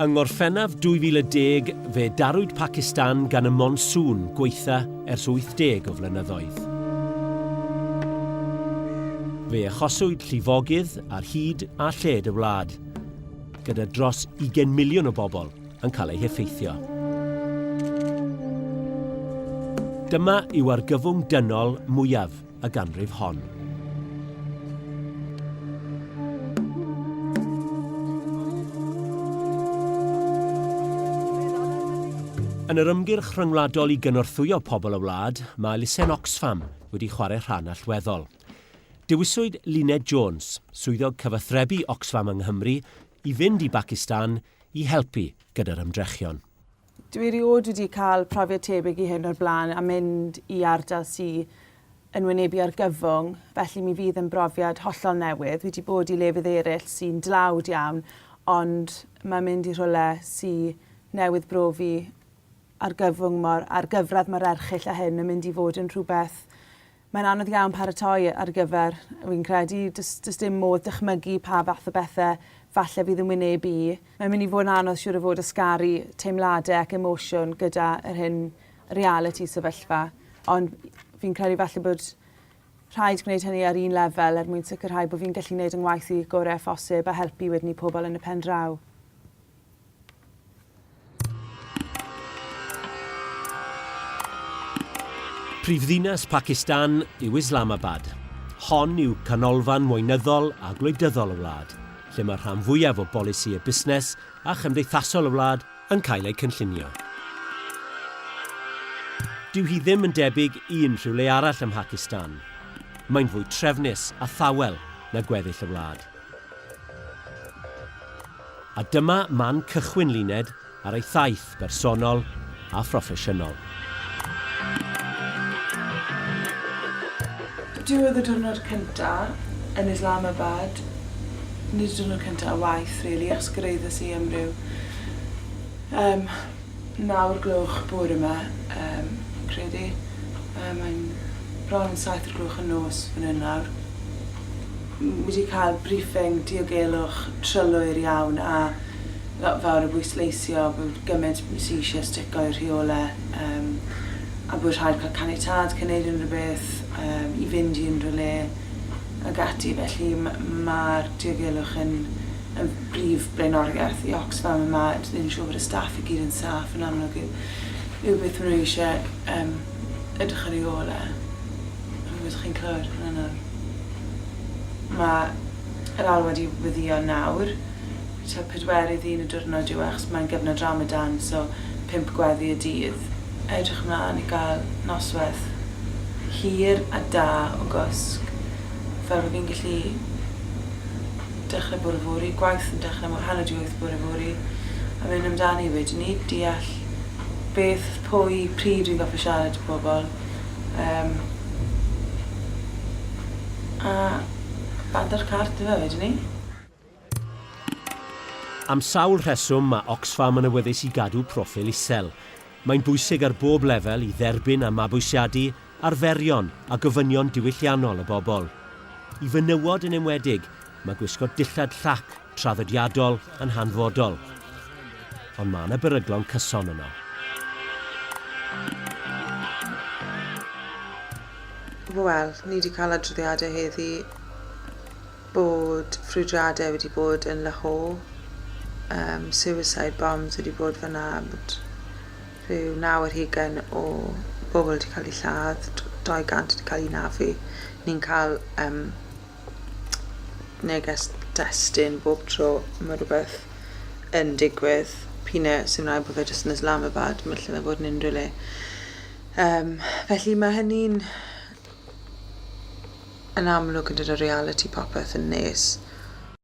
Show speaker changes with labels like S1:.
S1: Yng Ngorffennaf 2010, fe darwyd Pacistan gan y monsŵn gwaetha ers 80 o flynyddoedd. Fe achoswyd llifogydd ar hyd a lled y wlad, gyda dros 20 miliwn o bobl yn cael eu heffeithio. Dyma yw argyfwng dynol mwyaf y ganrif hon. Yn yr ymgyrch rhyngwladol i gynorthwyo pobl y wlad, mae elusen Oxfam wedi chwarae rhan allweddol. Dewiswyd Luned Jones, swyddog cyfathrebu Oxfam yng Nghymru, i fynd i Bacistan i helpu gyda'r ymdrechion.
S2: Dwi erioed wedi cael profiad tebyg i hyn o'r blaen a mynd i ardal sy yn wynebu argyfwng, felly mi fydd yn brofiad hollol newydd. Fi wedi bod i lefydd eraill sy'n dlawd iawn, ond mae mynd i rhywle sy newydd brofi argyfwng mor, a'r gyfradd mor erchyll â hyn yn mynd i fod yn rhywbeth Mae'n anodd iawn paratoi ar gyfer, fi'n credu. Does, does dim modd dychmygu pa fath o bethau falle fydd yn wynebu i. Mae'n mynd i fod yn anodd siŵr o fod ysgaru teimladau ac emosiwn gyda yr hyn realiti sefyllfa. Ond fi'n credu falle bod rhaid gwneud hynny ar un lefel er mwyn sicrhau bod fi'n gallu gwneud yng ngwaith i gorau phosib a helpu wedyn ni pobl yn y pen draw.
S1: Prifddinas Pacistan yw Islamabad. Hon yw canolfan weinyddol a gwleidyddol y wlad, lle mae'r rhan fwyaf o bolisïau busnes a chymdeithasol y wlad yn cael eu cynllunio. Dyw hi ddim yn debyg i unrhyw le arall ym Mhacistan. Mae'n fwy trefnus a thawel na gweddill y wlad. A dyma man cychwyn Luned ar ei thaith bersonol a phroffesiynol.
S2: Diwedd y diwrnod cynta yn Islamabad, nid y diwrnod cynta o waith rili, achos gyrhaeddes i am ryw yym naw'r gloch bore 'ma yym fi'n credu. Yy mae'n bron yn saith o'r gloch y nos fan hyn nawr. Wedi cael briefing diogelwch trylwyr iawn a lot fawr o bwysleisio bod gymaint sy eisiau stico i'r rheolau yym a bod rhaid cael caniatâd cyn neud unrhyw beth yym i fynd i unrhyw le ag ati felly ma'r diogelwch yn yn brif blaenoriaeth i Oxfam yma jyst neud yn siŵr bod y staff i gyd yn saff yn amlwg yw yw beth ma' nhw eisiau yym edrych ar ei ôl e. Dwi'm yn gwybod os chi'n clywed hwnna nawr. Ma' yr alwad i weddïo nawr. Tua pedwerydd un y diwrnod yw e achos mae'n gyfnod Ramadan so pump gweddi y dydd. Edrych ymlaen i gael noswaith hir a da o gwsg fel bo fi'n gallu dechrau bore fory, gwaith yn dechrau am hanner 'di wyth bore fory a mynd amdani wedyn 'ny, deall beth, pwy, pryd dwi'n gorfod siarad i pobl yym a bant â'r cart 'da fe wedyn 'ny.
S1: Am sawl rheswm, mae Oxfam yn awyddus i gadw proffil isel. Mae'n bwysig ar bob lefel i dderbyn a mabwysiadu arferion a gofynion diwylliannol y bobl. I fenywod yn enwedig, mae gwisgo dillad llac traddodiadol yn hanfodol. Ond mae yna beryglon cyson yno.
S2: Wel, ni 'di cael adroddiadau heddi bod ffrwydriadau wedi bod yn Lahore, um, suicide bombs wedi bod fyna, bod rhyw 29 o bobl wedi cael eu lladd, 200 wedi cael eu nafu. Ni'n cael um, neges destun bob tro mae rhywbeth yn digwydd, p'un a sy'n rhaid bod fe jyst yn Islamabad, mae lle fe fod yn unrhyw le. Um, felly mae hynny'n yn amlwg yn dod â realiti popeth yn nes.